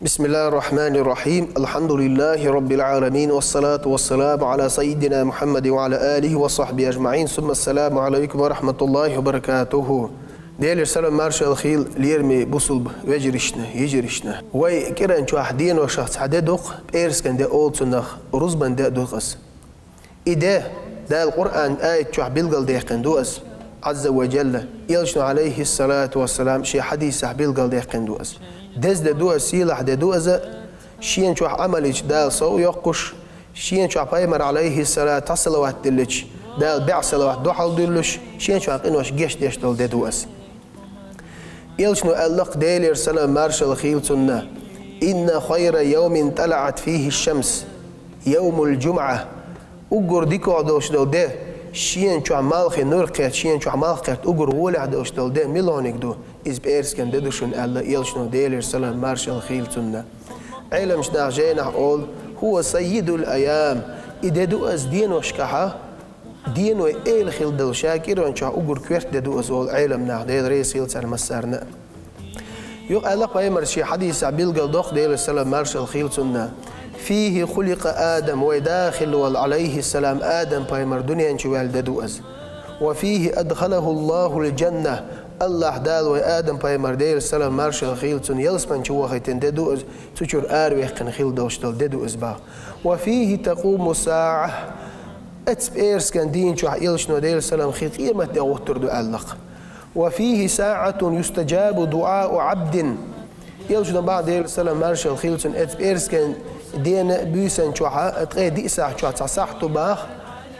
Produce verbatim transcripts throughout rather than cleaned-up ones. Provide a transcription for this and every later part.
بسم الله الرحمن الرحيم. الحمد لله رب العالمين، والصلاة والسلام على سيدنا محمد وعلى آله وصحبه أجمعين. ثم السلام عليكم ورحمة الله وبركاته. Делера салам маршал хийла лераме бусулба вежаршна, йижаршна. Вай кӀиранчохь деношах цхьа де ду-кх, пӀераскан де олу цунах, рузбан де ду-кх ас. И де Дала Къуръан аят чохь билгалдаьккхина ду ас, Азза ва Джалла, Элчано, алейхиссалату вассалам, шен хьадисехь билгалдаьккхина ду ас. Деза де ду ас, сийлахь де ду ас, шена чохь Ӏамал йича Дала сов йоккхуш, шена чохь пайхамар, алейхиссалату, цхьа салават диллича, Дала бӀе салават дуьхьал дуьллуш, шена чохь къинош гечдеш долу де ду ас. Элчано аьлла-кх, Делера салам маршал хийла цунна: «Инна хайра йовмин тӀалаӀат фийхи шамс, йовмул джумӀа». Уггар дикох долуш долу де, шена чохь малхе нур кхетта, шена чохь малх кхетта уггар гӀолехь долуш долу де муьлханиг ду, иза пӀераскан де ду шуна, аьлла Элчано, Делера салам маршал хийла цунна. Ӏеламчу наха жайнахь олу: «ХӀува саййидул айям». И де ду ас деношкахьа, деной эла хила долу, ша кӀиранчохь уггар коьрта де ду ас, олу Ӏелам наха, Дела реза хийла царна массарна а. Юха аьлла пайхамар шен хьадисехь билгалдоккху, Делера салам маршал хийла цунна: «Фийхи хуликъа Адам», вай да хилла волу, алейхиссалам, Адам пайхамар дуьнен чу ваьлла де ду ас. «Ва фийхи адхалахуллахул джанна», Аллахь Дала вай Адам пайхамар, Делера салам маршал хийла цунна, ялсамани чу вахийтина де ду ас, цу чуьра араваьккхина хила долуш долу де ду ас боху. «Ва фийхи такъуму саӀа». Оцу пӀераскан дийна чохь Элчано, Делера салам хийла, къемат де гӀуттур ду аьлла-кх. «Ва фийхи саӀатун юстаджабу дуӀау Ӏабдин». Элчано боху, Делера салам маршал хийла цунна, оцу пӀераскан дийна буьйсанна чохь, ткъе диъ сахьт чохь цхьа сахьт ду боху,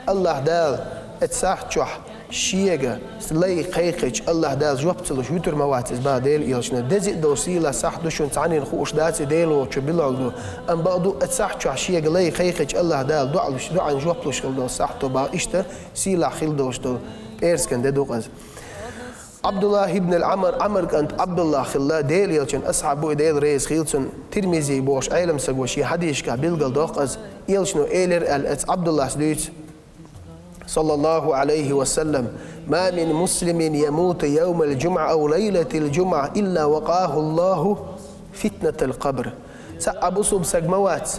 Аллахь Дала оцу сахьт чохь шега лай кхайкхича, Аллахь Дала жоп ца луш вуьтур ма вац иза боху Делан Элчано. Деза а долу сийлахь сахьт ду шуна, цхьаннена хууш дац и, Дела волчу билгал ду. Амма бакъду, оцу сахьт чохь шега лай кхайкхича, Аллахь Дала дуӀа луш, дуӀан жоп луш хила долу сахьт ду боху. Иштта сийлахь хила долуш долу пӀераскан де ду-кх иза. Ӏабдуллах ибн ал-Ӏамр, Ӏамр кӀант Ӏабдуллах хилла, Делан Элчан асхьаб ву и, Дела реза хийла цунна, Тирмизи бохуш Ӏеламсаго шен хьадисашкахь билгалдоккху иза, Элчано элира аьлла, оцу Ӏабдуллас дуьйцу, саллаллаху алейхи ва саллам: «Ма мин муслимин ямуту йовмал джумӀа ав лайлатал джумӀа илла вакъахуллаху фитнатал къабр». Цхьа а бусулба саг ма вац,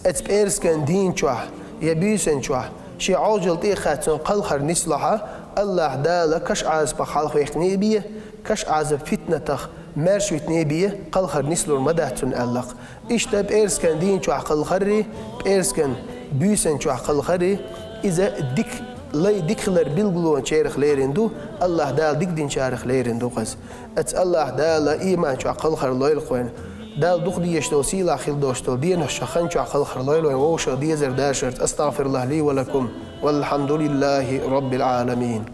оцу пӀераскан дийна чохь я буьйсанна чохь, шен Ӏожалла тӀе а кхаьчна, кхалхар нислахь, Аллахь Дала каш Ӏазапах хьалхаваьккхиний бен, каш Ӏазап, фитнатах маьрша витиний бен, кхалхар нислур ма дац цунна аьлла-кх. Иштта пӀераскан дийна чохь кхалхаррий, пӀераскан буьйсанна чохь кхалхаррий, иза дика, лай дика хилар билгалончарах лерина ду, Аллахь Дала дика динчарах лерина ду-кх иза. Оцу Аллахь Дала иман чохь кхалхар лойла-кх вайна. Дала дукха дезаш долу, сийлахь хила долуш долу деношкахь, хан чохь кхалхар лойла вайна, вовшах дезар дашарца. Астагфируллах ли ва лакум. Валхьамдулиллахи раббил Ӏаламин.